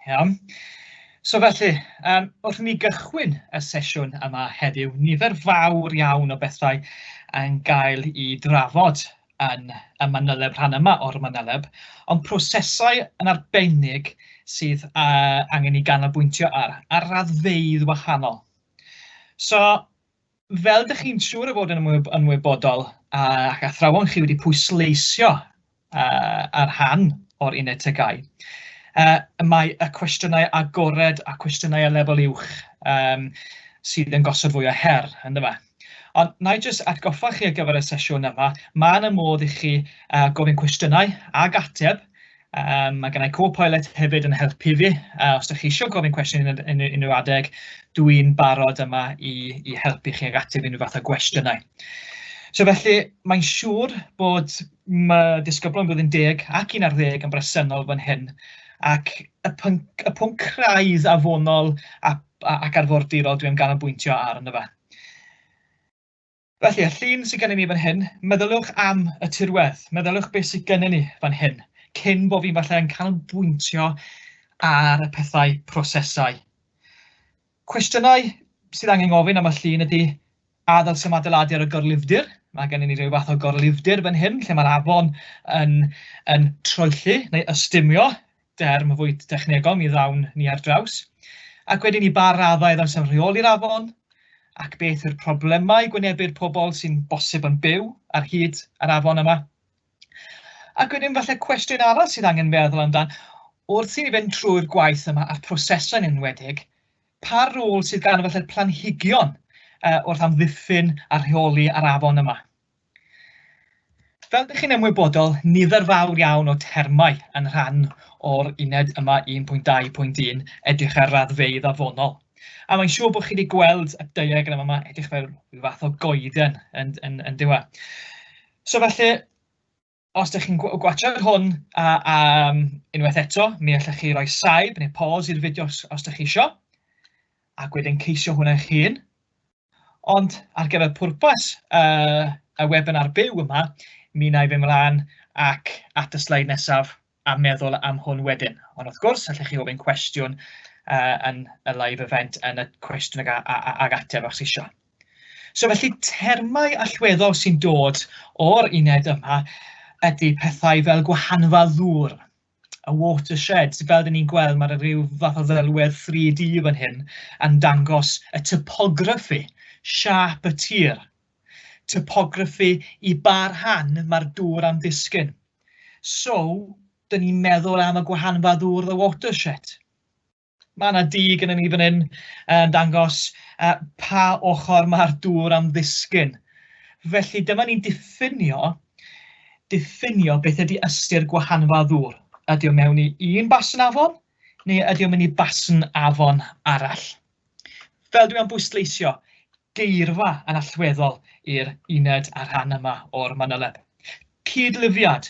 Iawn. So felly, um, wrth i ni gychwyn y sesiwn yma heddiw, nifer fawr iawn o bethau yn gael i drafod yn y manyleb, rhan yma o'r manyleb, ond prosesau yn arbennig sydd uh, angen i ganolbwyntio ar, ar raddfeydd wahanol. So, fel dych chi'n siŵr o fod yn ymwybodol, ac athrawon chi wedi pwysleisio ar rhan o'r uned TGAU, mae y cwestiynau agored a cwestiynau ar lefel uwch um, sydd yn gosod fwy o her, ynddo fe. Ond na i jyst atgoffa chi ar gyfer y sesiwn yma, mae yna modd i chi uh, gofyn cwestiynau ag ateb. Mae gennau co-pilot hefyd yn helpu fi. Os ydych chi eisiau gofyn cwestiwn yn unrhyw adeg, dwi'n barod yma i, i helpu chi ag ateb unrhyw fath o gwestiynau. So felly, mae'n siŵr bod mae disgyblion blwyddyn 10 ac 11 yn bresennol fan hyn, ac y pwnc, y pwnc craidd afonol a, ac arfordirol dwi am ganolbwyntio ar ynddo fe. Felly, y llun sydd gennym ni fan hyn, meddyliwch am y tirwedd, meddyliwch beth sydd gennym ni fan hyn, cyn bod fi'n falle yn canolbwyntio ar y pethau prosesau. Cwestiynau sydd angen gofyn am y llun ydy, a ddylsem adeiladu ar y gorlifdir? Mae gennym ni rhyw fath o gorlifdir fan hyn, lle mae'r afon yn, yn troelli neu ystumio, derm fwy technegol, mi ddawn ni ar draws. Ac wedyn i ba raddau ddylsem rheoli'r afon, ac beth yw'r problemau gwynebu'r pobl sy'n bosib yn byw ar hyd yr afon yma. Ac wedyn falle cwestiwn arall sydd angen meddwl amdan, wrth i ni fynd trwy'r gwaith yma a'r prosesau'n enwedig, pa rôl sydd gan falle'r planhigion uh, wrth amddiffyn a rheoli ar afon yma? Fel dych chi'n ymwybodol, nifer fawr iawn o termau yn rhan o'r uned yma 1.2.1, edrych ar raddfeydd afonol. A mae'n siŵr bod chi wedi gweld y diagram yma, edrych fel rhyw fath o goeden yn, yn, yn diwa. So felly, os ydych chi'n gwachod hwn a, a, unwaith eto, mi allwch chi roi saib neu pause i'r fideo os, os ydych chi isio, ac wedyn ceisio hwnna eich hun. Ond ar gyfer pwrpas uh, y webinar byw yma, mi wna i fynd mlaen ac at y sleid nesaf a meddwl am hwn wedyn. Ond wrth gwrs, allwch chi ofyn cwestiwn uh, yn y live event yn y cwestiwn ag, ag ateb os eisiau. So felly termau allweddol sy'n dod o'r uned yma ydy pethau fel gwahanfa ddŵr, y watershed, fel dyn ni'n gweld, mae'r rhyw fath o ddelwedd 3D fan hyn yn dangos y topography, siâp y tir. Topography i ba rhan mae'r dŵr am ddisgyn. So, dyn ni'n meddwl am y gwahanfa ddŵr, the watershed. Mae yna dŷ gyda ni fan hyn yn dangos uh, pa ochr mae'r dŵr am ddisgyn. Felly dyma ni'n diffinio, diffinio beth ydy ystyr gwahanfa ddŵr. Ydy o mewn i un basn afon neu ydy o'n mynd i basn afon arall? Fel dwi am bwysleisio, geirfa yn allweddol i'r uned a rhan yma o'r manyleb. Cydlyfiad,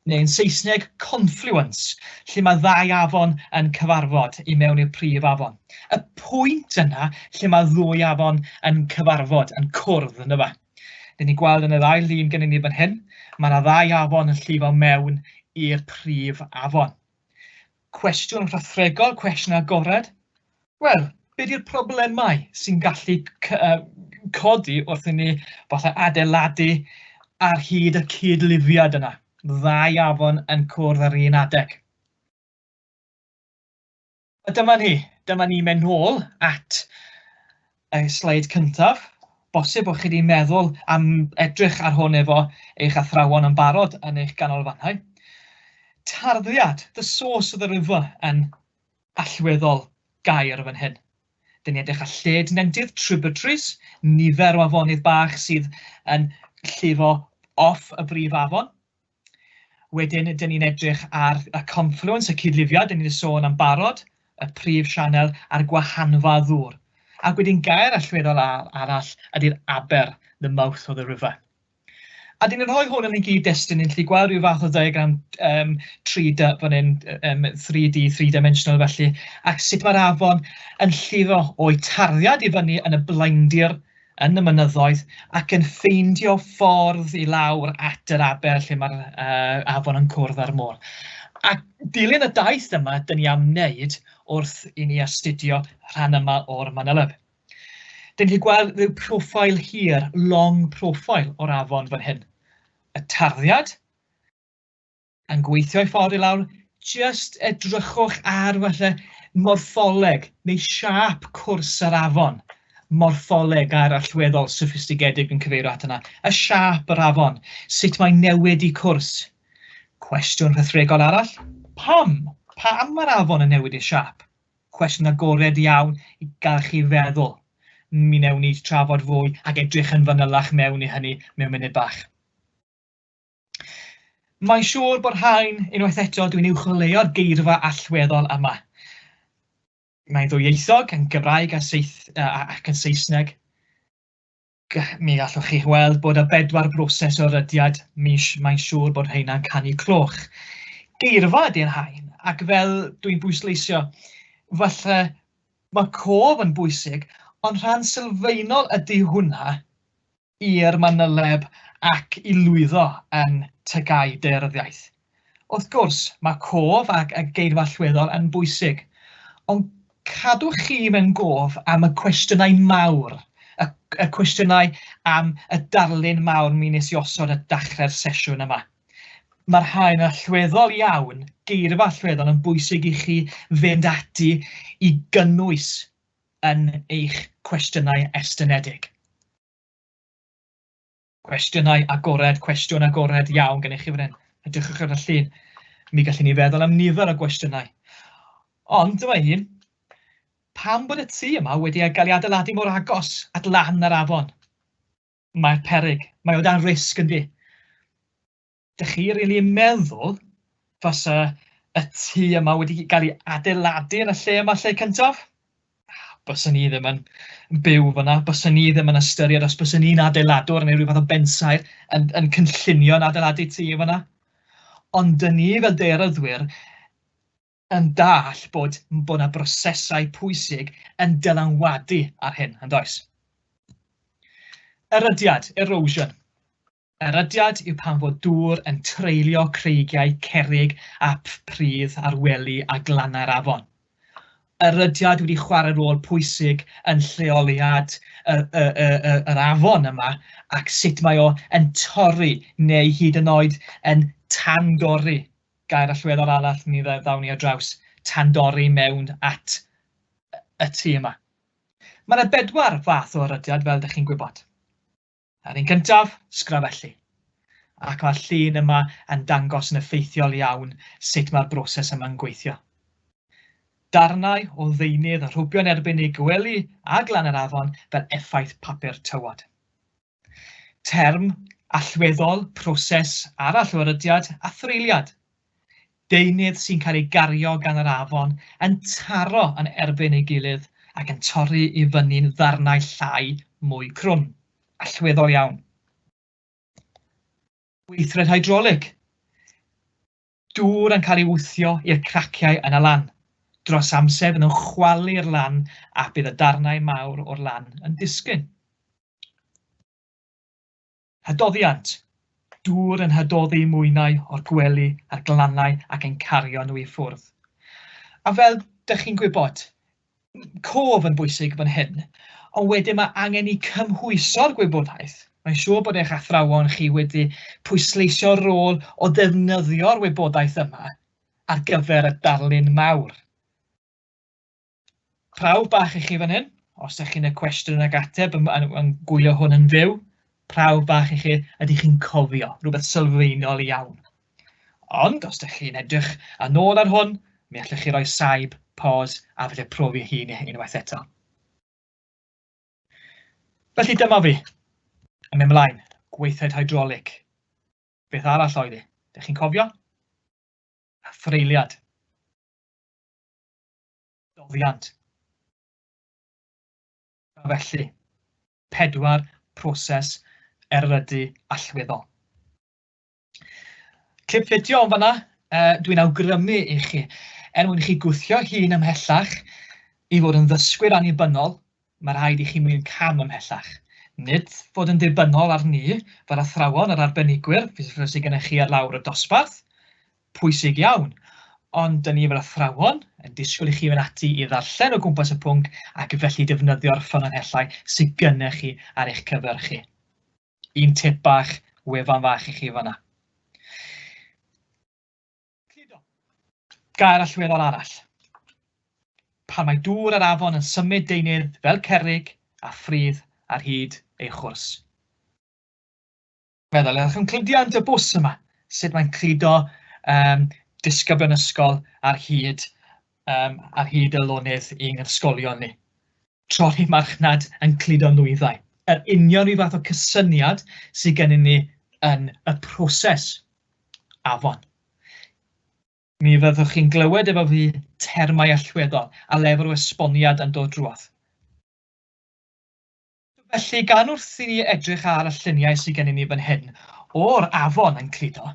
neu yn Saesneg confluence, lle mae ddau afon yn cyfarfod i mewn i'r prif afon. Y pwynt yna lle mae ddwy afon yn cyfarfod, yn cwrdd, ynddo fe. Dyn ni'n gweld yn y ddau lun gennym ni fan hyn, mae yna ddau afon yn llifo mewn i'r prif afon. Cwestiwn rhathregol, cwestiwn agored. Wel, be di'r problemau sy'n gallu codi wrth i ni falle adeiladu ar hyd y cyd-lifiad yna? Ddau afon yn cwrdd ar un adeg. A dyma ni, dyma ni'n mynd nôl at y sleid cyntaf. Bosib bod chi wedi meddwl am edrych ar hwn efo eich athrawon yn barod yn eich ganolfannau. Tarddiad, the source of the river yn allweddol gair fan hyn. Dyn ni'n edrych ar lled nentydd, tributaries, nifer o afonydd bach sydd yn llifo off y brif afon. Wedyn, dyn ni'n edrych ar y confluence, y cydlifiad, dyn ni wedi sôn am barod, y prif sianel a'r gwahanfa ddŵr. Ac wedyn gair allweddol arall ydy'r aber, the mouth of the river. A dyn ni'n rhoi hwn yn ei gyd-destun, ni'n gallu gweld rhyw fath o ddiagram um, 3D fan hyn, um, 3D, 3-dimensional felly, ac sut mae'r afon yn llifo o'i tarddiad i fyny yn y blaendir, yn y mynyddoedd, ac yn ffeindio ffordd i lawr at yr aber lle mae'r uh, afon yn cwrdd â'r môr. A dilyn y daith yma, dyn ni am wneud wrth i ni astudio rhan yma o'r manyleb. Dyn ni'n gweld rhyw profile hir, long profile o'r afon fan hyn. Y tarddiad, yn gweithio i ffordd i lawr, jyst edrychwch ar falle morffoleg neu siâp cwrs yr afon. Morffoleg air allweddol soffistigedig yn cyfeirio at yna. Y siâp yr afon, sut mae'n newid i cwrs. Cwestiwn rhethregol arall, pam? Pam mae'r afon yn newid ei siâp? Cwestiwn agored iawn i gael chi feddwl. Mi wnewn ni trafod fwy ac edrych yn fanylach mewn i hynny mewn munud bach. Mae'n siŵr bod rhain, unwaith eto, dwi'n uwcholeuo'r geirfa allweddol yma. Mae'n ddwyieithog, yn Gymraeg a Seith, ac yn Saesneg. Mi allwch chi weld bod y bedwar broses o rydiad, mae'n siŵr bod rheina'n canu cloch. Geirfa ydy'r rhain, ac fel dwi'n bwysleisio, falle mae cof yn bwysig, ond rhan sylfaenol ydy hwnna i'r manyleb ac i lwyddo yn TGAU daearyddiaeth. Wrth gwrs, mae cof ac y geirfa allweddol yn bwysig, ond cadwch chi mewn gof am y cwestiynau mawr, y, y cwestiynau am y darlun mawr mi nes i osod at dechrau'r sesiwn yma. Mae'r rhain yn allweddol iawn, geirfa allweddol yn bwysig i chi fynd ati i gynnwys yn eich cwestiynau estynedig. Cwestiynau agored, cwestiwn agored iawn gennych chi fan hyn. Edrychwch ar y llun. Mi gallwn ni feddwl am nifer o gwestiynau. Ond dyma un. Pam bod y tŷ yma wedi gael ei adeiladu mor agos at lan yr afon? Mae'r peryg, mae o dan risg yndi? Dych chi rili yn meddwl fasa y tŷ yma wedi cael ei adeiladu yn y lle yma lle cyntaf? Byswn ni ddim yn byw fyna, byswn ni ddim yn ystyried os byswn ni'n adeiladwr neu rhyw fath o bensaer yn, yn cynllunio yn adeiladu tŷ fyna. Ond dyn ni fel daearyddwyr yn dall bod, bod 'na brosesau pwysig yn dylanwadu ar hyn, yn does? Erydiad, erosion. Erydiad yw pan fod dŵr yn treulio creigiau cerrig a phridd ar wely a glannau'r afon. Erydiad wedi chwarae rôl pwysig yn lleoliad y, y, y, y, yr afon yma ac sut mae o yn torri neu hyd yn oed yn tandorri. Gair allweddol arall mi ddawn ni ar draws, tandorri mewn at y tŷ yma. Mae yna bedwar fath o erydiad fel ydych chi'n gwybod. A'r un cyntaf, sgrafellu. Ac mae'r llun yma yn dangos yn effeithiol iawn sut mae'r broses yma'n gweithio. Darnau o ddeunydd yn rhwbio'n erbyn eu gwely a glan yr afon fel effaith papur tywod. Term allweddol, proses arall o erydiad a threuliad. Deunydd sy'n cael ei gario gan yr afon yn taro yn erbyn ei gilydd ac yn torri i fyny'n ddarnau llai mwy crwn. Allweddol iawn. Gweithred hydrolig. Dŵr yn cael ei wthio i'r craciau yn y lan. Dros amser fydden nhw'n chwalu'r lan a bydd y darnau mawr o'r lan yn disgyn. Hydoddiant. Dŵr yn hydoddi mwynau o'r gwely a'r glannau ac yn cario nhw i ffwrdd. A fel dych chi'n gwybod, cof yn bwysig fan hyn, ond wedyn mae angen i cymhwyso'r gwybodaeth. Mae'n siŵr bod eich athrawon chi wedi pwysleisio'r rôl o ddefnyddio'r wybodaeth yma ar gyfer y darlun mawr. Prawf bach i chi fan hyn, os ydych chi'n y cwestiwn ag ateb yn, yn, yn gwylio hwn yn fyw, prawf bach i chi, ydych chi'n cofio, rhywbeth sylfaenol iawn. Ond os ydych chi'n edrych yn ôl ar hwn, mi allwch chi roi saib, pause, a falle profi hun unwaith eto. Felly dyma fi, yn mynd mlaen, gweithred hydrolig. Beth arall oedd hi? Dych chi'n cofio? A threuliad. Doddiant. Felly, pedwar proses erydu allweddol. Clip fideo yn fanna, dwi'n awgrymu i chi, er mwyn i chi gwthio hun ymhellach i fod yn ddysgwyr annibynnol, mae rhaid i chi mynd cam ymhellach. Nid fod yn ddibynnol ar ni fel athrawon yr arbenigwyr sydd gennych chi ar lawr y dosbarth, pwysig iawn. Ond dyn ni fel athrawon yn disgwyl i chi fynd ati i ddarllen o gwmpas y pwnc ac felly defnyddio'r ffynonellau sydd gennych chi ar eich cyfer chi. Un tip bach, wefan fach i chi fanna. Cludo. Gair allweddol arall. Pan mae dŵr yr afon yn symud deunydd fel cerrig a phridd ar hyd ei chwrs. Meddyliwch am cludiant y bws yma, sut mae'n cludo um, disgyblion ysgol ar hyd, um, ar hyd y lonydd i'n ysgolion ni. Troli marchnad yn cludo nwyddau. Yr union rhyw fath o cysyniad sydd gennym ni yn y proses afon. Mi fyddwch chi'n glywed efo fi termau allweddol a lefel o esboniad yn dod drwodd. Felly, gan wrth i ni edrych ar y lluniau sydd gennym ni fan hyn o'r afon yn cludo,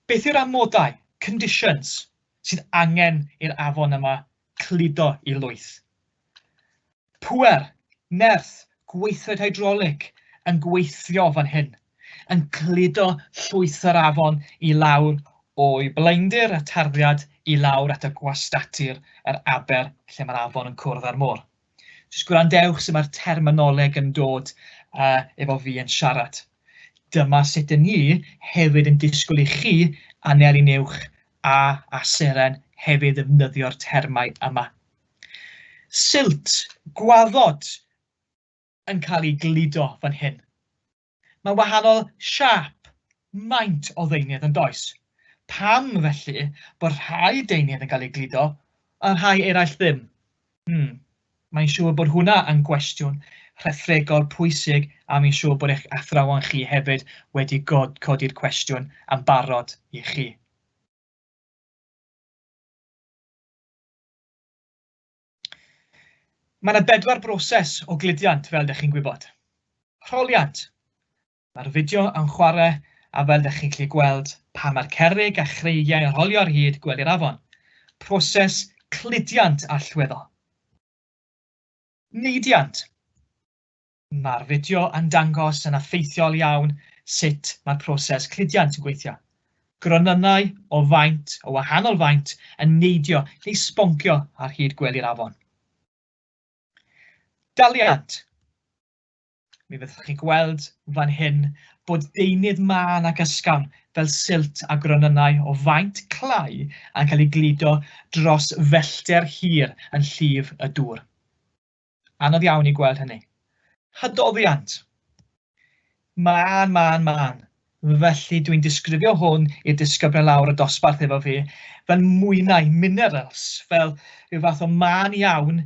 beth yw'r amodau, conditions, sydd angen i'r afon yma cludo i lwyth? Pŵer, nerth, gweithred hydrolig yn gweithio fan hyn, yn cludo llwyth yr afon i lawr o'i blaendir y tarddiad i lawr at y gwastatir, yr aber lle mae'r afon yn cwrdd â'r môr. Jyst gwrandewch sut mae'r terminoleg yn dod uh, efo fi yn siarad. Dyma sut dyn ni hefyd yn disgwyl i chi anelu'n uwch a a seren hefyd ddefnyddio'r termau yma. Silt, gwaddod yn cael ei gludo fan hyn. Mae wahanol siâp, maint o ddeunydd yn does? Pam felly bod rhai deunydd yn cael eu gludo a rhai eraill ddim? Hmm, mae'n siŵr bod hwnna yn gwestiwn rhethregol pwysig a mi'n siŵr bod eich athrawon chi hefyd wedi codi'r cwestiwn am barod i chi. Mae yna bedwar broses o gludiant, fel dych chi'n gwybod. Rholiant. Mae'r fideo yn chwarae a fel dych chi'n gallu gweld pan mae'r cerrig a chreigiau yn rholio ar hyd gwely'r afon. Proses cludiant allweddol. Neidiant. Mae'r fideo yn dangos yn effeithiol iawn sut mae'r proses cludiant yn gweithio. Gronynnau o faint, o wahanol faint, yn neidio neu sboncio ar hyd gwely'r afon. Daliant. Mi fyddwch chi'n gweld fan hyn bod deunydd mân ac ysgafn fel silt a gronynnau o faint clai yn cael ei gludo dros fellter hir yn llif y dŵr. Anodd iawn i gweld hynny. Hydoddiant. Mân, mân, mân. Felly dwi'n disgrifio hwn i'r disgyblion lawr y dosbarth efo fi fel mwynau, minerals, fel rhyw fath o mân iawn,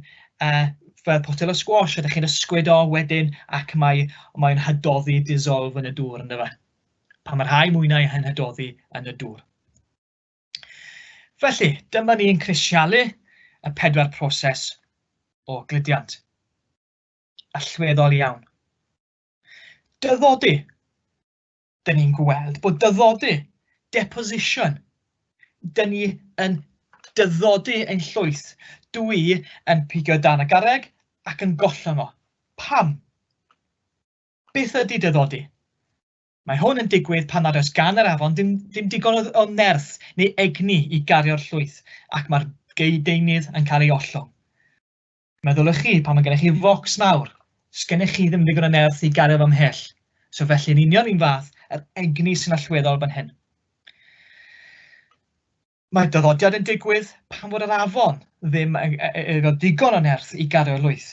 uh, fel potel o squash, ydych chi'n ysgwyd o wedyn ac mae, mae'n hydoddi, dissolve yn y dŵr, ynddo fe. Pan mae rhai mwynau yn hydoddi yn y dŵr. Felly, dyma ni'n crisialu y pedwar proses o gludiant. Allweddol iawn. Dyddodi. Dyn ni'n gweld bod dyddodi, deposition, dyn ni yn dyddodi ein llwyth. Dwi yn pigo dan y garreg ac yn gollwng o. Pam? Beth ydy dyddodi? Mae hwn yn digwydd pan nad oes gan yr afon ddim, ddim digon o, o nerth neu egni i gario'r llwyth ac mae'r deunydd yn cael ei ollwng. Meddyliwch chi, pan mae gennych chi focs mawr, sgennych chi ddim digon o nerth i gario fo ymhell. So felly yn union un fath, yr egni sy'n allweddol fan hyn. Mae dyddodiad yn digwydd pan fod yr afon ddim efo digon o nerth i gario lwyth.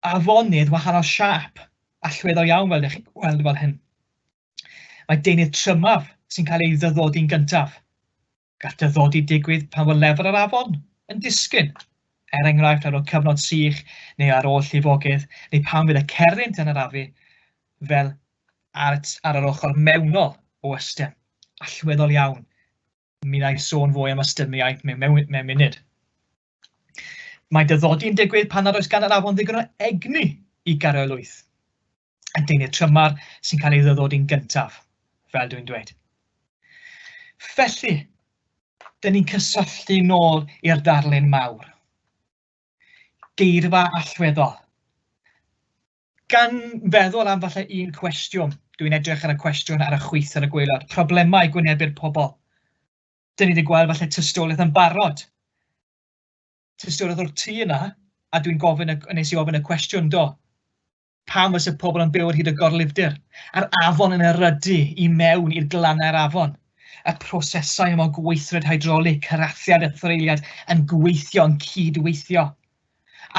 Afonydd wahanol siâp, allweddol iawn fel dych chi'n gweld fel hyn. Mae deunydd trymaf sy'n cael ei ddyddodi'n gyntaf. Gall dyddodi digwydd pan fo lefel yr afon yn disgyn, er enghraifft ar ôl cyfnod sych neu ar ôl llifogydd, neu pan fydd y cerrynt yn arafu fel ar, ar yr ochr mewnol o ystem. Allweddol iawn. Mi wna i sôn fwy am ystymiau mewn, mewn, mewn munud. Mae dyddodi'n digwydd pan nad oes gan yr afon ddigon o egni i gario lwyth. Y deunydd trymar sy'n cael ei ddyddodi'n gyntaf, fel dwi'n dweud. Felly, dyn ni'n cysylltu nôl i'r darlun mawr. Geirfa allweddol. Gan feddwl am falle un cwestiwn, dwi'n edrych ar y cwestiwn ar y chwith ar y gwaelod, problemau gwynebu'r pobl. Dyn ni wedi gweld falle tystiolaeth yn barod. Tystiolaeth o'r tŷ yna, a dwi'n gofyn, y, nes i ofyn y cwestiwn, do, pam fysa pobl yn byw ar hyd y gorlifdir, a'r afon yn erydu i mewn i'r glannau'r afon? Y prosesau yma o gweithred hydrolig, cyrathiad a threuliad yn gweithio, yn cydweithio,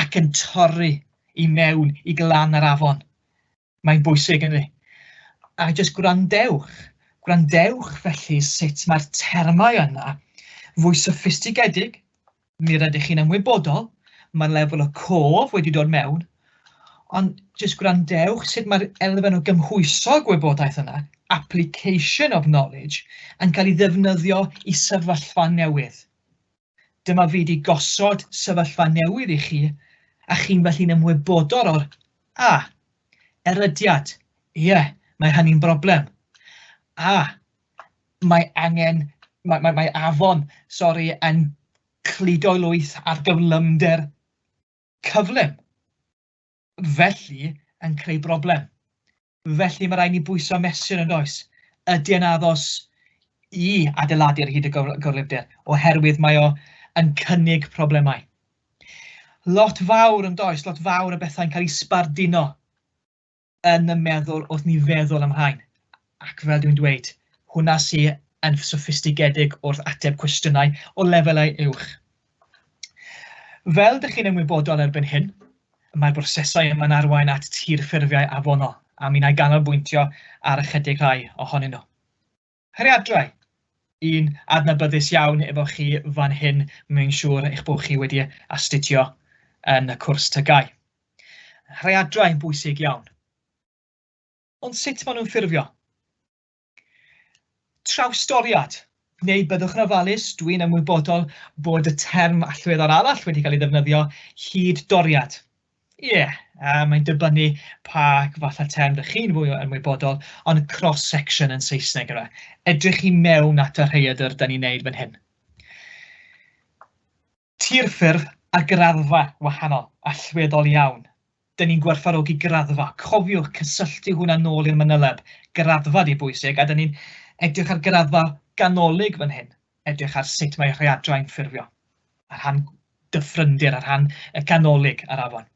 ac yn torri i mewn i glan yr afon. Mae'n bwysig, ynddi? A jyst gwrandewch, gwrandewch felly sut mae'r termau yna fwy soffistigedig, mi rydych chi'n ymwybodol, mae'r lefel o cof wedi dod mewn, ond jyst gwrandewch sut mae'r elfen o gymhwyso gwybodaeth yna, application of knowledge, yn cael ei ddefnyddio i sefyllfa newydd. Dyma fi 'di gosod sefyllfa newydd i chi, a chi'n felly'n ymwybodol o'r, a, erydiad, ie, mae hynny'n broblem. A, mae angen, mae, mae, mae afon, sori, yn cludo lwyth ar gyflymder cyflym. Felly, yn creu broblem. Felly mae rhaid ni bwyso a mesur yn does? Ydy e'n addos i adeiladu ar hyd y gorlifdir? Oherwydd mae o yn cynnig problemau. Lot fawr yn does, lot fawr o bethau'n cael eu sbarduno yn y meddwl wrth ni feddwl am rhain. Ac fel dwi'n dweud, hwnna sy yn soffistigedig wrth ateb cwestiynau o lefelau uwch. Fel dych chi'n ymwybodol erbyn hyn, mae'r brosesau yma'n arwain at tirffurfiau afonol, a mi wna i ganolbwyntio ar ychydig rhai ohonyn nhw. Rhaeadrau, un adnabyddus iawn efo chi fan hyn, mae'n siŵr eich bod chi wedi astudio yn y cwrs TGAU. Rhaeadrau yn bwysig iawn. Ond sut maen nhw'n ffurfio? Trawstoriad, neu byddwch yn ofalus, dwi'n ymwybodol bod y term allweddol arall wedi cael ei ddefnyddio, hyd doriad. Ie, yeah, mae'n dibynnu pa fath o term dych chi'n fwy ymwybodol, ond cross-section yn Saesneg yna. Edrych i mewn at y rhaeadr da ni'n neud fan hyn. Tirffurf a graddfa wahanol, allweddol iawn. Dyn ni'n gwerthfawrogi graddfa. Cofiwch cysylltu hwnna nôl i'r manyleb. Graddfa 'di bwysig, a dyn ni'n edrych ar graddfa ganolig fan hyn. Edrych ar sut mae rhaeadrau'n ffurfio, ar rhan dyffryndir, ar rhan y ganolig ar afon.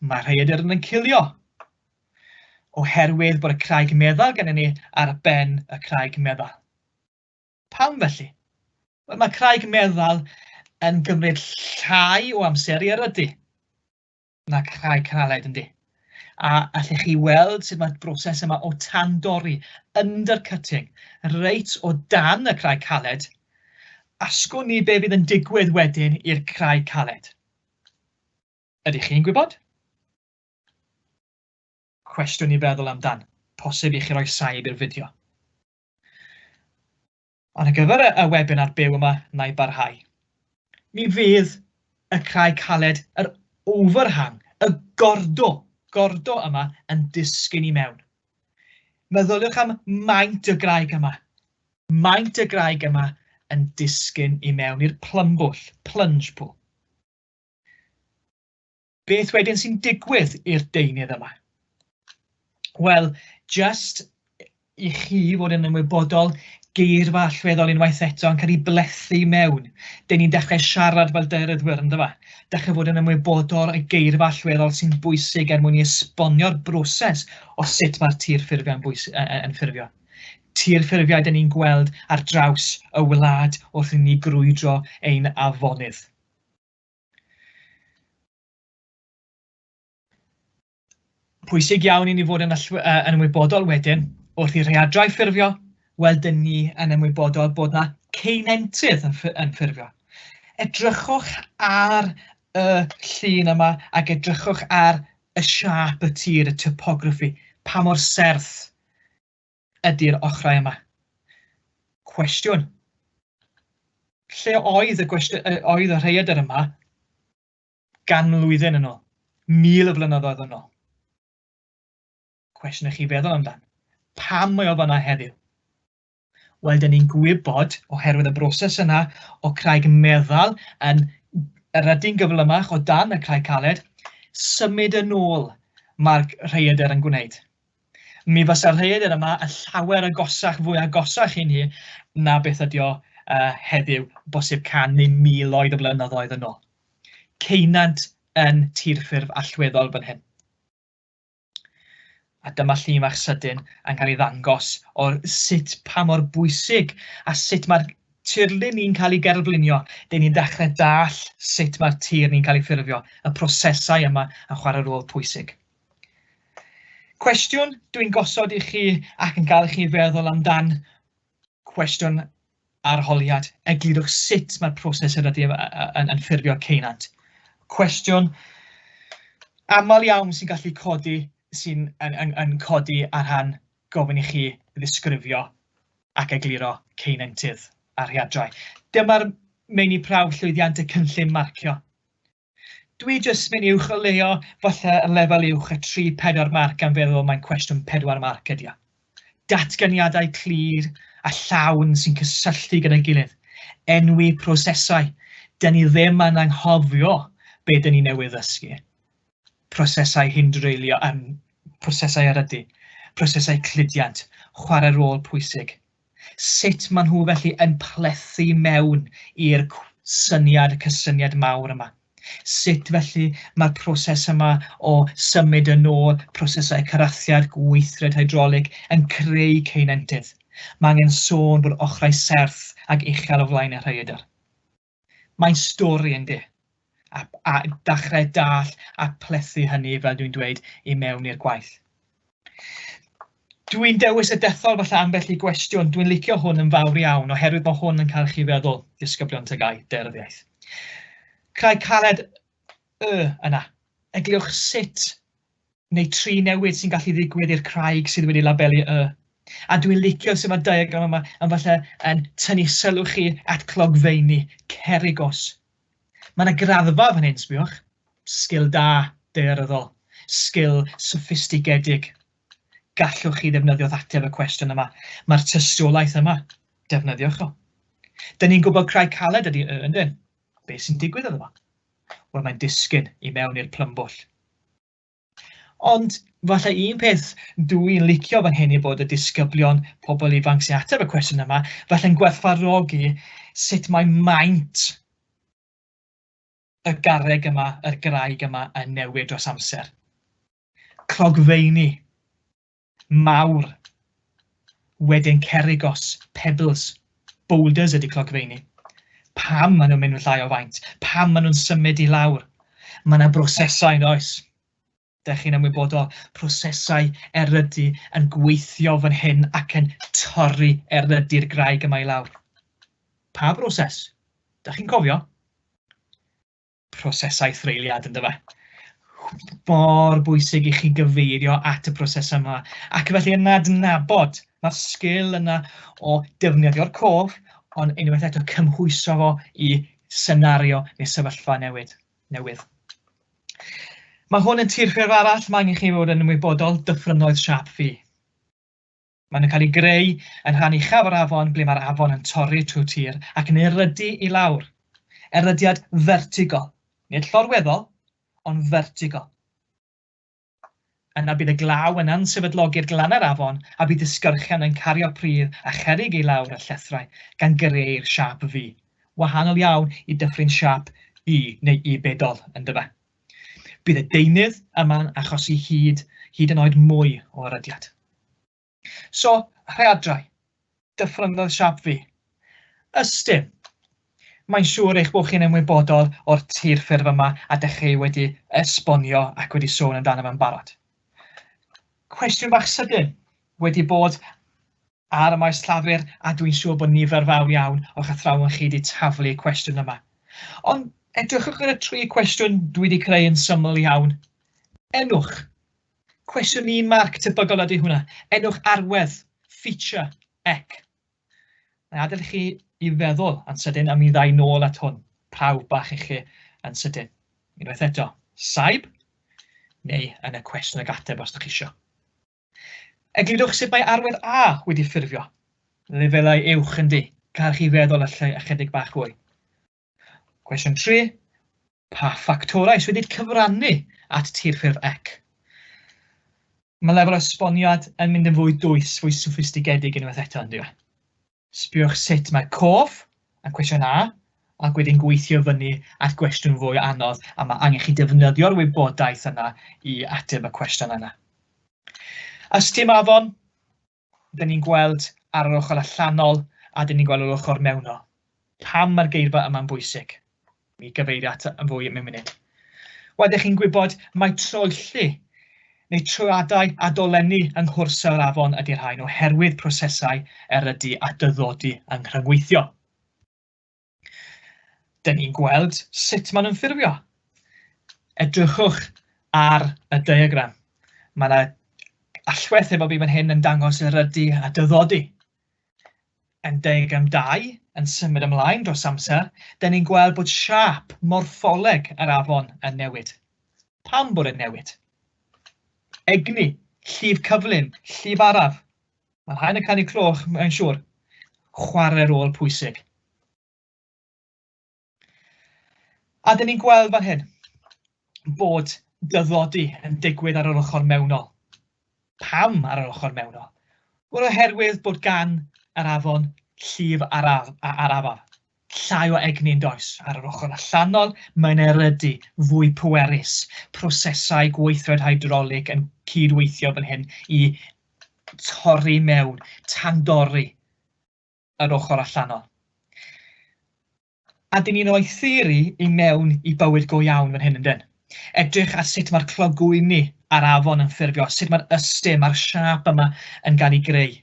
Mae rhaeadr yn cilio oherwydd bod y craig meddal gennym ni ar ben y craig meddal. Pam felly? Wel, mae craig meddal yn gymryd llai o amser i erydu na craig caled, yndi? A allech chi weld sut mae'r broses yma o tandorri, undercutting, reit o dan y craig caled, a sgwn i be fydd yn digwydd wedyn i'r craig caled. Ydych chi'n gwybod? Cwestiwn i feddwl amdan. Posib i chi roi saib i'r fideo. Ond ar gyfer y webinar byw yma, na i barhau. Mi fydd y craig caled, yr overhang, y gordo, gordo yma yn disgyn i mewn. Meddyliwch am maint y graig yma. Maint y graig yma yn disgyn i mewn i'r plumbwll, plunge pool. Beth wedyn sy'n digwydd i'r deunydd yma? Wel, jyst i chi fod yn ymwybodol, geirfa allweddol unwaith eto yn cael ei blethu mewn. Dyn ni'n dechrau siarad fel daearyddwyr, ynddo fe? Dechrau fod yn ymwybodol y geirfa allweddol sy'n bwysig er mwyn i esbonio'r broses o sut mae'r tirffurfiau'n yn ffurfio. Tirffurfiau dyn ni'n gweld ar draws y wlad wrth i ni grwydro ein afonydd. Pwysig iawn i ni fod yn, yn ymwybodol wedyn, wrth i rhaeadrau ffurfio, wel, dyn ni yn ymwybodol bod 'na ceunentydd yn, yn ffurfio. Edrychwch ar y llun yma ac edrychwch ar y siâp y tir, y topography, pa mor serth ydy'r ochrau yma. Cwestiwn. Lle oedd y, gwestiwn, oedd y rhaeadr yma gan mlwyddyn yn ôl, 1000 o flynyddoedd yn ôl? Cwestiwn i chi feddwl amdan. Pam mae o fanna heddiw? Wel, dyn ni'n gwybod, oherwydd y broses yna o craig meddal yn erydu'n gyflymach o dan y craig caled, symud yn ôl mae'r rhaeadr yn gwneud. Mi fysa'r rhaeadr yma yn llawer agosach, fwy agosach i ni na beth ydi o heddiw, bosib can neu miloedd o flynyddoedd yn ôl. Ceunant yn tirffurf allweddol fan hyn. A dyma llun fach sydyn yn cael ei ddangos o'r sut pa mor bwysig a sut mae'r tirlun ni'n cael ei gerflunio. Dyn ni'n dechrau dall sut mae'r tir ni'n cael ei ffurfio, y prosesau yma yn chwarae rôl pwysig. Cwestiwn dwi'n gosod i chi ac yn gael i chi feddwl amdan, cwestiwn arholiad, eglurwch sut mae'r proses erydu yn, yn ffurfio ceunant. Cwestiwn aml iawn sy'n gallu codi, sy'n yn, yn, yn codi ar rhan gofyn i chi ddisgrifio ac egluro ceunentydd a rhaeadrau. Dyma'r meini prawf llwyddiant y cynllun marcio. Dwi jyst mynd i uwcholeuo falle y lefel uwch y 3-4 marc gan feddwl mae'n cwestiwn 4 marc ydi o. Datganiadau clir a llawn sy'n cysylltu gyda'i gilydd. Enwi prosesau. Dyn ni ddim yn anghofio be dyn ni newydd ddysgu. Prosesau hindreulio, prosesau erydu, prosesau cludiant, chwarae rôl pwysig. Sut maen nhw felly yn plethu mewn i'r syniad, y cysyniad mawr yma. Sut felly mae'r proses yma o symud yn ôl, prosesau cyrathiad, gweithred hydrolig yn creu ceunentydd. Mae angen sôn bod ochrau serth ac uchel o flaen y rhaeadr. Mae'n stori yndi? A, a dechrau dall a plethu hynny, fel dwi'n dweud, i mewn i'r gwaith. Dwi'n dewis y dethol falle ambell i gwestiwn. Dwi'n licio hwn yn fawr iawn, oherwydd mae hwn yn cael chi feddwl, disgyblion TGAU, daearyddiaeth. Craig caled y yna. Eglurwch sut neu tri newid sy'n gallu ddigwydd i'r craig sydd wedi labelu y. A dwi'n licio sut mae'r diagram yma yn falle yn tynnu sylw chi at clogfeini, cerigos. Mae yna graddfa fan hyn, sbiwch. Sgil da, daearyddol. Sgil soffistigedig. Gallwch chi ddefnyddio ateb y cwestiwn yma. Mae'r tystiolaeth yma. Defnyddiwch o. Dyn ni'n gwybod craig caled ydy y, yndyn? Be sy'n digwydd iddo fo? Wel, mae'n disgyn i mewn i'r plymbwll. Ond falle un peth dwi'n licio fan hyn yw bod y disgyblion, pobl ifanc sy'n ateb y cwestiwn yma, falle'n gwerthfawrogi sut mae maint y garreg yma, yr graig yma yn newid dros amser. Clogfeini mawr, wedyn cerigos, pebbles, boulders ydy clogfeini. Pam maen nhw'n mynd yn llai o faint? Pam maen nhw'n symud i lawr? Mae yna brosesau yn oes. Dych chi'n ymwybodol, prosesau erydu yn gweithio fan hyn ac yn torri erydu'r graig yma i lawr. Pa broses? Dych chi'n cofio? Prosesau threuliad, ynddo fe? Mor bwysig i chi gyfeirio at y prosesau yma. Ac felly yn adnabod, mae'r sgil yna o defnyddio'r cof, ond unwaith eto cymhwyso fo i senario neu sefyllfa newid, newydd. Mae hwn yn tirffurf arall, mae angen chi fod yn ymwybodol, dyffrynnoedd siâp V. Maen nhw'n cael eu greu yn rhan uchaf yr afon ble mae'r afon yn torri trwy'r tir ac yn erydu i lawr. Erydiad fertigol, nid llorweddol, ond fertigol. Yna bydd y glaw yn ansefydlogi'r glannau'r afon a bydd disgyrchion yn cario pridd a cherrig i lawr y llethrau gan greu'r siâp V, wahanol iawn i dyffryn siâp U neu U bedol, yndyfe? Bydd y deunydd yma'n achosi hyd, hyd yn oed mwy o erydiad. So, rhaeadrau, dyffrynnodd siâp V. Ystum. Mae'n siŵr eich bod chi'n ymwybodol o'r tirffurf yma a dych chi wedi esbonio ac wedi sôn amdano fe'n barod. Cwestiwn bach sydyn wedi bod ar y maes llafur a dwi'n siŵr bod nifer fawr iawn o'ch athrawon chi wedi taflu y cwestiwn yma. Ond edrychwch ar y tri cwestiwn dwi wedi creu yn syml iawn. Enwch. Cwestiwn un marc tebygol ydy hwnna. Enwch arwedd, feature, ec. Na adael i chi i feddwl yn sydyn a mi ddau nôl at hwn. Prawf bach i chi yn sydyn. Unwaith eto, saib, neu yn y cwestiwn ag ateb os ydych chi isio. Eglurwch sut mae arwedd A wedi ffurfio. Lefelau uwch yndi, cael chi feddwl allai ychydig bach fwy. Cwestiwn 3, pa ffactorau sydd wedi cyfrannu at tirffurf ec? Mae lefel o esboniad yn mynd yn fwy dwys, fwy soffistigedig unwaith eto, on'd yw e? Sbiwch sut mae cof yn cwestiwn A, ac wedyn gweithio fyny at gwestiwn fwy anodd, a mae angen chi defnyddio'r wybodaeth yna i ateb y cwestiwn yna. Ystum afon, dyn ni'n gweld ar yr ochr allanol a dyn ni'n gweld yr ochr mewnol. Pam mae'r geirfa yma'n bwysig? Mi gyfeirio at yn fwy mewn munud. Wel, ydych chi'n gwybod mai troelli neu troadau a dolenni yng nghwrs yr afon ydy'r rhain oherwydd prosesau erydu a dyddodi yng nghrynweithio. Dyn ni'n gweld sut maen nhw'n ffurfio. Edrychwch ar y diagram. Mae yna allwedd efo fi fan hyn yn dangos erydu a dyddodi. Yn diagram 2, yn symud ymlaen dros amser, dyn ni'n gweld bod siâp morffoleg yr afon yn newid. Pam bod e'n newid? Egni, llif cyflym, llif araf. Mae'r rhain yn canu cloch, mae'n siŵr. Chwarae rôl pwysig. A dyn ni'n gweld fan hyn bod dyddodi yn digwydd ar yr ochr mewnol. Pam ar yr ochr mewnol? Wel, oherwydd bod gan yr afon llif araf, arafaf. Llai o egni yn does. Ar yr ochr allanol, mae'n erydu, fwy pwerus. Prosesau gweithred hydrolig yn cydweithio fan hyn i torri mewn, tandorri yr ochr allanol. A dyn ni'n rhoi theori i mewn i bywyd go iawn fan hyn, yndyn? Edrych ar sut mae'r clogwyni a'r afon yn ffurfio, sut mae'r ystum a'r siâp yma yn cael ei greu.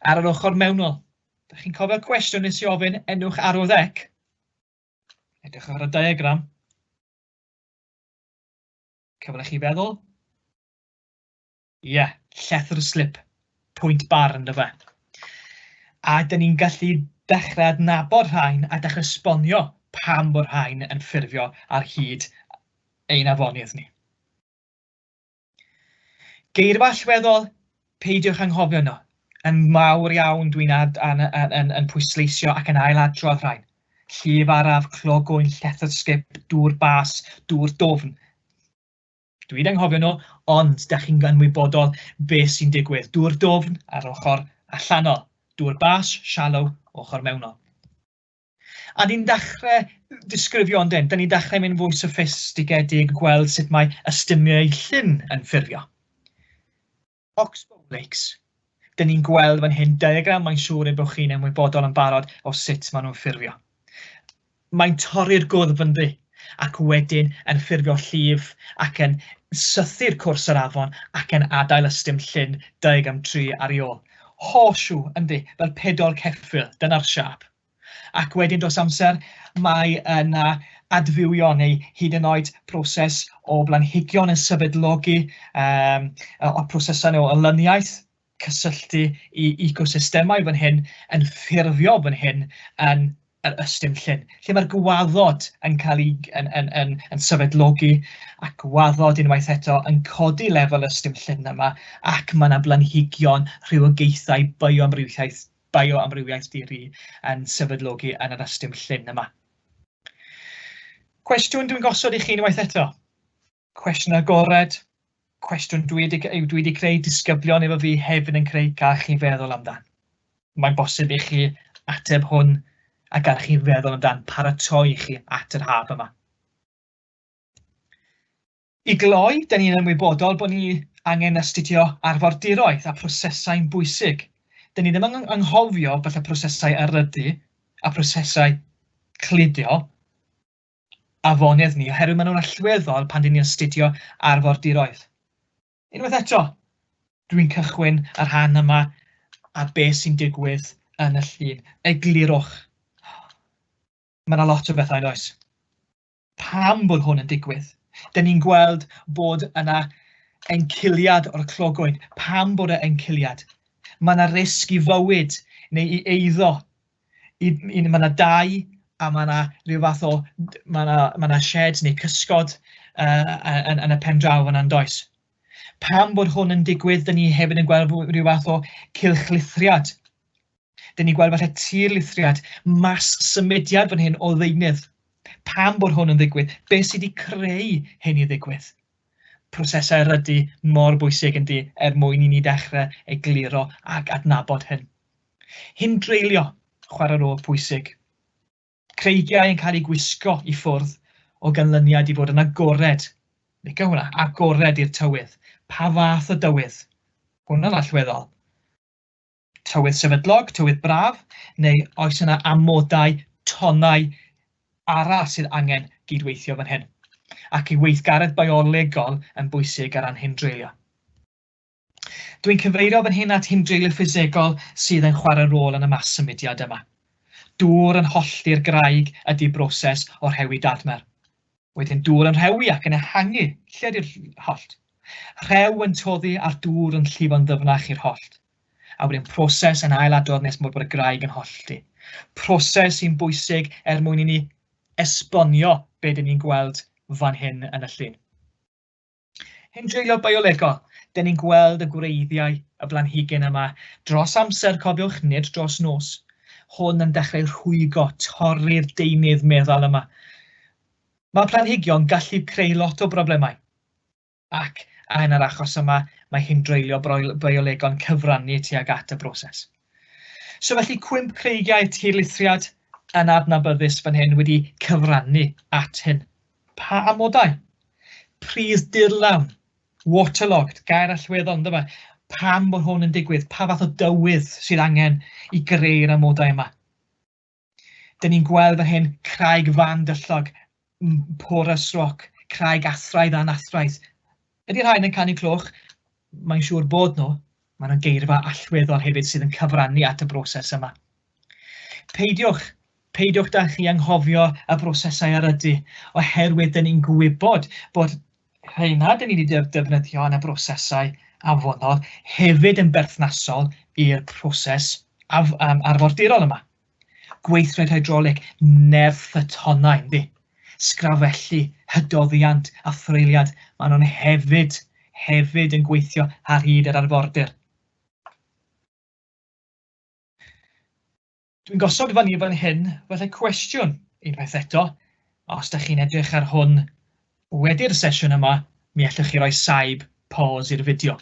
Ar yr ochr mewnol, da chi'n cofio'r cwestiwn nes i ofyn, enwch arwydd ec? Edrych ar y diagram. Cyfle chi feddwl. Ie, yeah, llethr slip, pwynt bar ynddo fe. A dyn ni'n gallu dechrau adnabod rhain a dechrau esbonio pam bod rhain yn ffurfio ar hyd ein afonydd ni. Geirfa allweddol, peidiwch anghofio nhw. Yn mawr iawn dwi'n ad, an, an, an, yn pwysleisio ac yn ailadrodd rhain. Llif araf, clogwyn, llethr sgip, dŵr bas, dŵr dwfn. Dwi 'di anghofio nhw, ond dach chi'n ymwybodol beth sy'n digwydd. Dŵr dwfn ar ochr allanol, dŵr bas, shallow, ochr mewnol. A ni'n dechrau disgrifio ond dyn, ni'n dechrau mynd fwy soffistigedig, gweld sut mae ystumiau llyn yn ffurfio. Oxbow Lakes. Dyn ni'n gweld fan hyn diagram, mae'n siŵr ein bod chi'n ymwybodol yn barod o sut maen nhw'n ffurfio. Mae'n torri'r gwddf ynddi, ac wedyn yn ffurfio llif ac yn sythu'r cwrs yr afon ac yn adael ystum llyn diagram 3 ar ei ôl. Horseshoe, ynddi, fel pedol ceffyl, dyna'r siâp. Ac wedyn dros amser mae yna adfywio neu hyd yn oed proses o blanhigion yn sefydlogi, um, o prosesau o olyniaeth, cysylltu i ecosystemau fan hyn, yn ffurfio fan hyn yn yr ystum llyn, lle mae'r gwaddod yn cael ei yn, yn, yn, yn sefydlogi, a gwaddod unwaith eto yn codi lefel ystum llyn yma, ac mae yna blanhigion, rhywogaethau, bioamrywiaeth bioamrywiaeth di-ri yn sefydlogi yn yr ystum llyn yma. Cwestiwn dwi'n gosod i chi unwaith eto. Cwestiwn agored, cwestiwn dwi wedi, dwi wedi creu, disgyblion efo fi hefyd yn creu, gael chi feddwl amdan. Mae'n bosib i chi ateb hwn a gael chi feddwl amdan, paratoi chi at yr haf yma. I gloi, dan ni'n ymwybodol bod ni angen astudio arfordiroedd a prosesau'n bwysig. Dan ni ddim yn anghofio falle prosesau erydu a prosesau cludio afonydd ni, oherwydd maen nhw'n allweddol pan dan ni'n astudio arfordiroedd. Unwaith eto, dwi'n cychwyn y rhan yma a beth sy'n digwydd yn y llun. Eglurwch. Mae yna lot o bethau, yn oes? Pam bod hwn yn digwydd? Dyn ni'n gweld bod yna enciliad o'r clogwyn. Pam bod y enciliad? Mae yna risg i fywyd neu i eiddo. I, i, mae yna dai a mae yna rhyw fath o... Mae yna, mae yna shed neu cysgod yn, yn y pen draw yna'n does. Pam bod hwn yn digwydd, dyn ni hefyd yn gweld rhyw fath o cylchlithriad. Dyn ni'n gweld falle tirlithriad, mas symudiad fan hyn o ddeunydd. Pam bod hwn yn ddigwydd? Be sydd wedi creu hyn i ddigwydd? Prosesau erydu mor bwysig yndi er mwyn i ni dechrau egluro ac adnabod hyn. Hindreulio, chwarae rôl pwysig. Creigiau yn cael eu gwisgo i ffwrdd o ganlyniad i fod yn agored. Licio hwnna, agored i'r tywydd. Pa fath o dywydd? Hwnna'n allweddol. Tywydd sefydlog, tywydd braf, neu oes yna amodau, tonnau arall sydd angen gydweithio fan hyn? Ac i weithgaredd biolegol yn bwysig ar ran hindreulio. Dwi'n cyfeirio fan hyn at hindreulio ffisegol sydd yn chwarae rôl yn y mas symudiad yma. Dŵr yn hollti'r graig ydy broses o rhewi dadmer. Wedyn dŵr yn rhewi ac yn ehangu, lle ydy'r hollt? Rhew yn toddi a'r dŵr yn llifo'n ddyfnach i'r hollt. A wedyn proses yn ailadrodd nes bod y graig yn hollti. Proses sy'n bwysig er mwyn i ni esbonio be dyn ni'n gweld fan hyn yn y llun. Hindreulio biolegol, dyn ni'n gweld y gwreiddiau y blanhigyn yma dros amser, cofiwch, nid dros nos. Hwn yn dechrau rhwygo, torri'r deunydd meddal yma. Mae planhigion gallu creu lot o broblemau, ac yn yr achos yma, mae hindreulio biolego'n cyfrannu tuag at y broses. So felly cwymp creigiau tirlithriad yn adnabyddus fan hyn wedi cyfrannu at hyn. Pa amodau? Pridd dirlawn, waterlogged, gair allweddol, ynddo fe? Pam bod hwn yn digwydd? Pa fath o dywydd sydd angen i greu'r amodau yma? Dyn ni'n gweld fan hyn craig fan dyllog, porous rock, craig athraidd anathraidd. Ydy'r rhain yn canu cloch? Mae'n siŵr bod nhw. Maen nhw'n geirfa allweddol hefyd sydd yn cyfrannu at y broses yma. Peidiwch, peidiwch da chi anghofio y brosesau erydu, oherwydd dyn ni'n gwybod bod rheina dyn ni wedi defnyddio yn y brosesau afonol hefyd yn berthnasol i'r proses af, um, arfordirol yma. Gweithred hydrolig, nerth y tonnau, yndi? Sgrafellu, hydoddiant a threuliad, maen nhw'n hefyd, hefyd yn gweithio ar hyd yr arfordir. Dwi'n gosod fyny fan hyn falle cwestiwn unwaith eto. Os da chi'n edrych ar hwn wedi'r sesiwn yma, mi allwch chi roi saib, pause i'r fideo.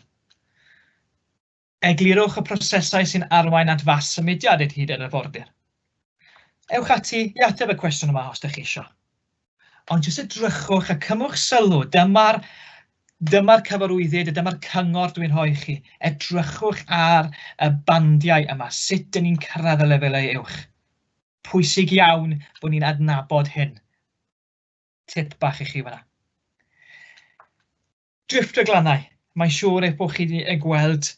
Eglurwch y prosesau sy'n arwain at fas symudiad hyd yr arfordir. Ewch ati i ateb y cwestiwn yma os ydych chi eisiau. Ond jyst edrychwch a cymwch sylw, dyma'r dyma'r cyfarwyddyd a dyma'r cyngor dwi'n rhoi i chi. Edrychwch ar y bandiau yma, sut dyn ni'n cyrraedd y lefelau uwch. Pwysig iawn bod ni'n adnabod hyn. Tip bach i chi fan'na. Drifft y glannau. Mae'n siŵr eich bod chi wedi gweld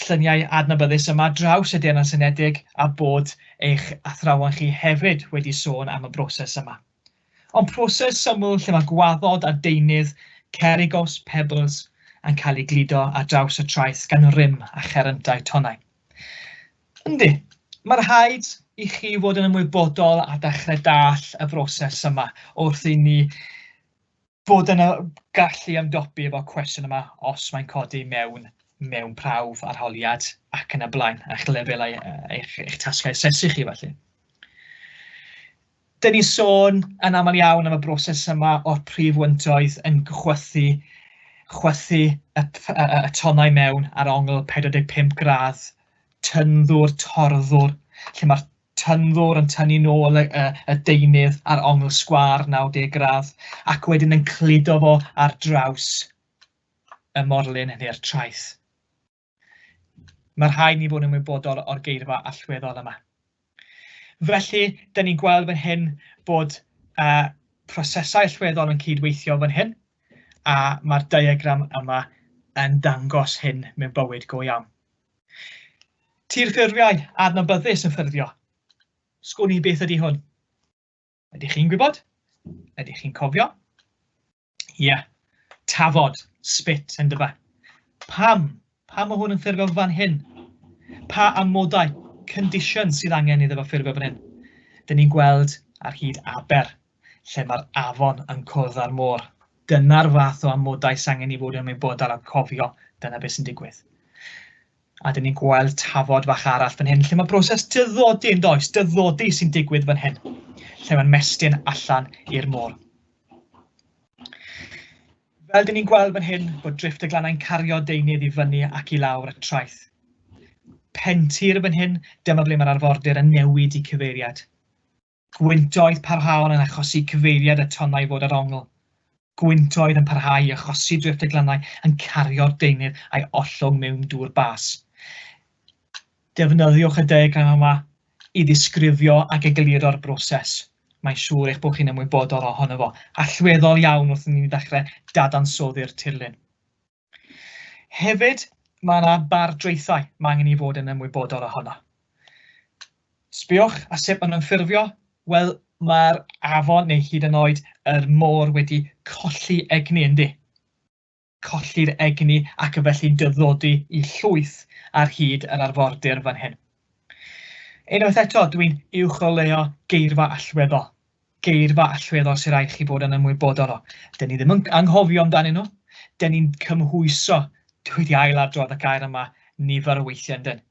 lluniau adnabyddus yma draws y Deyrnas Unedig a bod eich athrawon chi hefyd wedi sôn am y broses yma. Ond proses syml lle mae gwaddod a deunydd, cerigos, pebbles, yn cael ei gludo ar draws y traeth gan rym a cheryntau tonnau. Yndi, mae rhaid i chi fod yn ymwybodol a dechrau dall y broses yma wrth i ni bod yn gallu ymdopi efo cwestiwn yma os mae'n codi mewn, mewn prawf, arholiad ac yn y blaen, eich lefelau, eich, eich tasgau asesu chi felly. Dyn ni'n sôn yn aml iawn am y broses yma o'r prif wyntoedd yn chwythu, chwythu y, y, y tonnau mewn ar ongl 45 gradd, tynddwr, torddwr, lle mae'r tynddwr yn tynnu nôl y, y, y deunydd ar ongl sgwâr 90 gradd ac wedyn yn cludo fo ar draws y morlyn neu'r traeth. Mae rhaid ni fod yn ymwybodol o'r geirfa allweddol yma. Felly, dyn ni'n gweld fan hyn bod uh, prosesau allweddol yn cydweithio fan hyn, a mae'r diagram yma yn dangos hyn mewn bywyd go iawn. Tirffurfiau adnabyddus yn ffurfio. Sgwn i beth ydy hwn. Ydych chi'n gwybod? Ydych chi'n cofio? Ie, yeah. Tafod, spit, yn dyfa. Pam? Pam mae hwn yn ffurfio fan hyn? Pa amodau, conditions sydd angen iddo fo ffurfio fan hyn? Dyn ni'n gweld ar hyd aber, lle mae'r afon yn cwrdd â'r môr. Dyna'r fath o amodau sy'n angen i fod yn ymwybodol a cofio dyna beth sy'n digwydd. A dyn ni'n gweld tafod fach arall fan hyn, lle mae broses dyddodi yn does, dyddodi sy'n digwydd fan hyn, lle mae'n mestyn allan i'r môr. Fel dyn ni'n gweld fan hyn, bod drifft y glannau'n cario deunydd i fyny ac i lawr y traeth. Pentir fan hyn, dyma ble mae'r arfordir yn newid i cyfeiriad. Gwyntoedd parhaol yn achosi cyfeiriad y tonnau fod ar ongl. Gwyntoedd yn parhau i achosi drifft y glannau yn cario'r deunydd a'i ollwng mewn dŵr bas. Defnyddiwch y diagram yma i ddisgrifio ac egluro'r broses. Mae'n siŵr eich bod chi'n ymwybodol ohono fo. Allweddol iawn wrth i ni ddechrau dadansoddi'r tirlun. Hefyd, mae yna bardraethau mae angen i fod yn ymwybodol ohono. Sbiwch a sut maen nhw'n ffurfio. Wel, mae'r afon neu hyd yn oed yr môr wedi colli egni, yndi? Colli'r egni ac yn felly'n dyddodi i llwyth ar hyd yr arfordir fan hyn. Unwaith eto, dwi'n uwcholeuo geirfa allweddol. Geirfa allweddol sy'n rhaid chi fod yn ymwybodol o. Dyn ni ddim yn anghofio amdanyn nhw. Dyn ni'n cymhwyso. Dwi wedi ailadrodd y gair yma nifer o weithiau, yndyn?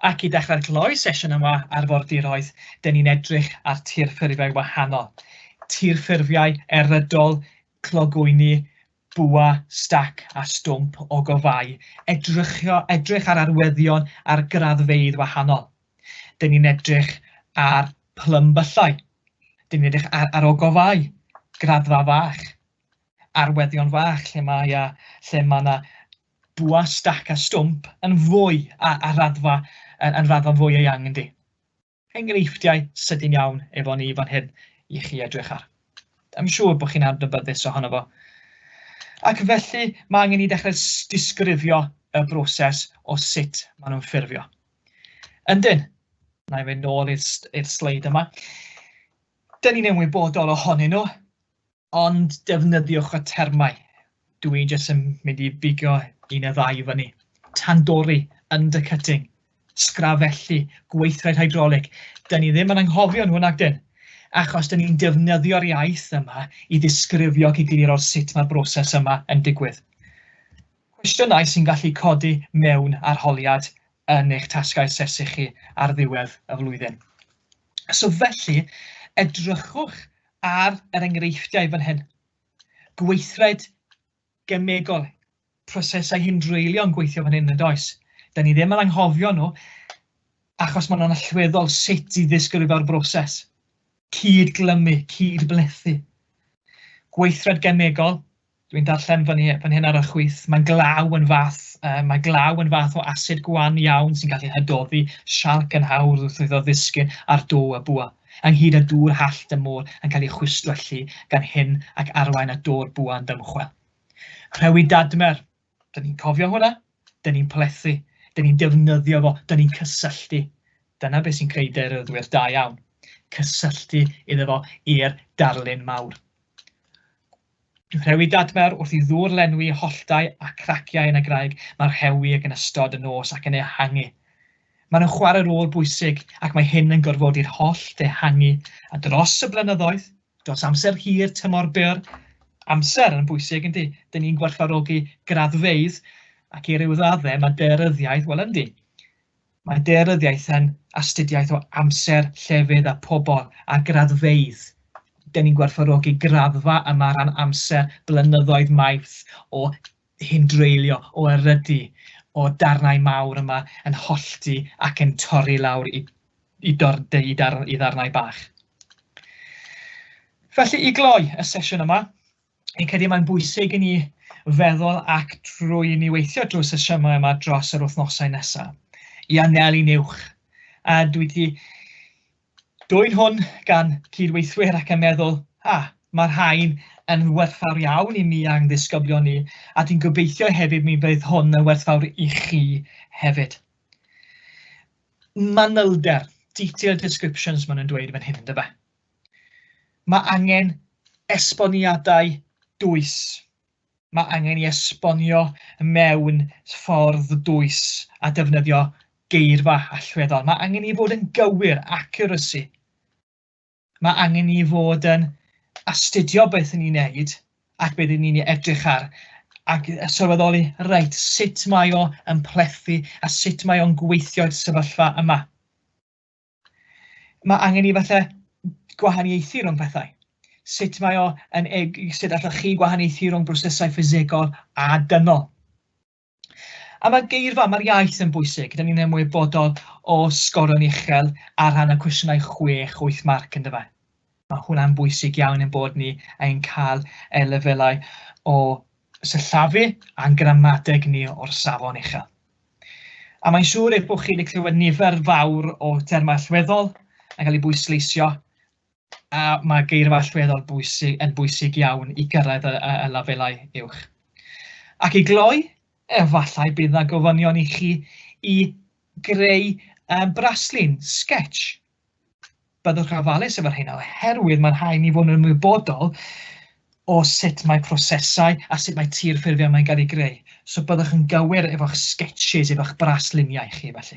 Ac i ddechrau'r gloi sesiwn yma arfordiroedd, dyn ni'n edrych ar tirffurfiau wahanol. Tirffurfiau erydol, clogwyni, bwa, stac a stwmp o gofau. Edrychio, edrych ar arwyddion ar graddfeydd wahanol. Dyn ni'n edrych ar plymbyllau. Dyn ni'n edrych ar, ar ogofau, graddfa fach, arweddion fach lle mae, lle mae yna bwa, stac a stwmp yn fwy a, a raddfa, yn, yn raddfa fwy eang yndi. Enghreifftiau sydyn iawn efo ni fan hyn i chi edrych ar. I'm siŵr bod chi'n adnabyddus ohono fo. Ac felly mae angen i ddechrau disgrifio y broses o sut maen nhw'n ffurfio. Yndyn, na i fynd nôl i'r sleid yma. Dyn ni'n ymwybodol ohonyn nhw, ond defnyddiwch y termau. Dwi jyst yn mynd i bigo un neu ddau i fyny. Tandori, undercutting, sgrafellu, gweithred hydrolig. Dyn ni ddim yn anghofio nhw nag dyn, achos dyn ni'n defnyddio'r iaith yma i ddisgrifio ac egluro sut mae'r broses yma yn digwydd. Cwestiynau sy'n gallu codi mewn arholiad yn eich tasgau asesu chi ar ddiwedd y flwyddyn. So felly, edrychwch ar yr enghreifftiau fan hyn. Gweithred gemegol, prosesau hindreulio yn gweithio fan hyn yn does. Da ni ddim yn anghofio nhw, achos maen nhw'n allweddol sut i ddisgrifio'r broses. Cyd-glymu, cyd-blethu. Gweithred gemegol, Dwi'n darllen fan, fan hyn ar y chwith, mae'n glaw yn fath, mae glaw yn fath o asid gwan iawn sy'n gallu hydoddi sialc yn hawdd wrth iddo ddisgyn ar do y bwa, ynghyd â dŵr hallt y môr yn cael ei chwistrellu gan hyn ac arwain at do'r bwa yn dymchwel. Rhewi dadmer, dyn ni'n cofio hwnna, dyn ni'n plethu, dyn ni'n defnyddio fo, dyn ni'n cysylltu. Dyna beth sy'n creu daearyddwyr da iawn. Cysylltu iddo fo i'r darlun mawr. Rhewi dadmer wrth i ddŵr lenwi holltau a craciau yn y graig, mae'r rhewi ag yn ystod y nos ac yn ehangu. Maen nhw'n chwarae rôl bwysig ac mae hyn yn gorfodi'r hollt ehangu a dros y blynyddoedd, dros amser hir, tymor byr, amser yn bwysig yndi, dyn ni'n gwerthfawrogi graddfeydd ac i ryw raddau mae daearyddiaeth, wel yndi, Mae daearyddiaeth yn astudiaeth o amser, llefydd a pobl, a graddfeydd. Dyn ni'n gwerthfawrogi graddfa yma ran amser, blynyddoedd maith o hindreulio, o erydu, o darnau mawr yma yn hollti ac yn torri lawr i, i, dor, i, dar, i ddarnau bach. Felly, i gloi y sesiwn yma, Fi'n credu mae'n bwysig i ni feddwl ac drwy i ni weithio drwy'r sesiynau yma dros yr wythnosau nesaf, i anelu'n uwch. A dwi wedi dwyn hwn gan cydweithwyr ac yn meddwl, ah, mae'r rhain yn werthfawr iawn i mi a'n ddisgyblion ni, a dwi'n gobeithio hefyd mi fydd hwn yn werthfawr i chi hefyd. Manylder, detailed descriptions maen nhw'n dweud fan hyn, yndyfe? Mae angen esboniadau dwys. Mae angen i esbonio mewn ffordd dwys a defnyddio geirfa allweddol. Mae angen i fod yn gywir, accuracy. Mae angen i fod yn astudio beth ni'n neud ac beth ni'n edrych ar ac sylweddoli, reit, sut mae o yn plethu a sut mae o'n gweithio i'r sefyllfa yma. Mae angen i falle gwahaniaethu rhwng pethau. Sut mae o yn sut allwch chi gwahaniaethu rhwng brosesau ffisegol a dynol? A mae geirfa, mae'r iaith yn bwysig. Dyn ni'n ymwybodol o sgorio'n uchel ar rhan y cwestiynau 6, 8 marc, yndyfe. Mae hwnna'n bwysig iawn ein bod ni yn cael y lefelau o sillafu a'n gramadeg ni o'r safon uchel. A mae'n siŵr eich bod chi wedi clywed nifer fawr o termau allweddol yn cael ei bwysleisio, a mae geirfa allweddol bwysig, yn bwysig iawn i gyrraedd y lefelau uwch. Ac i gloi, efallai bydd yna gofynion i chi i greu braslun, sketch. Byddwch ofalus efo'r hyn oherwydd mae'n rhaid ni fod yn ymwybodol o sut mae prosesau a sut mae tirffurfiau mae'n cael ei greu. So byddwch yn gywir efo'ch sketches, efo'ch brasluniau chi felly.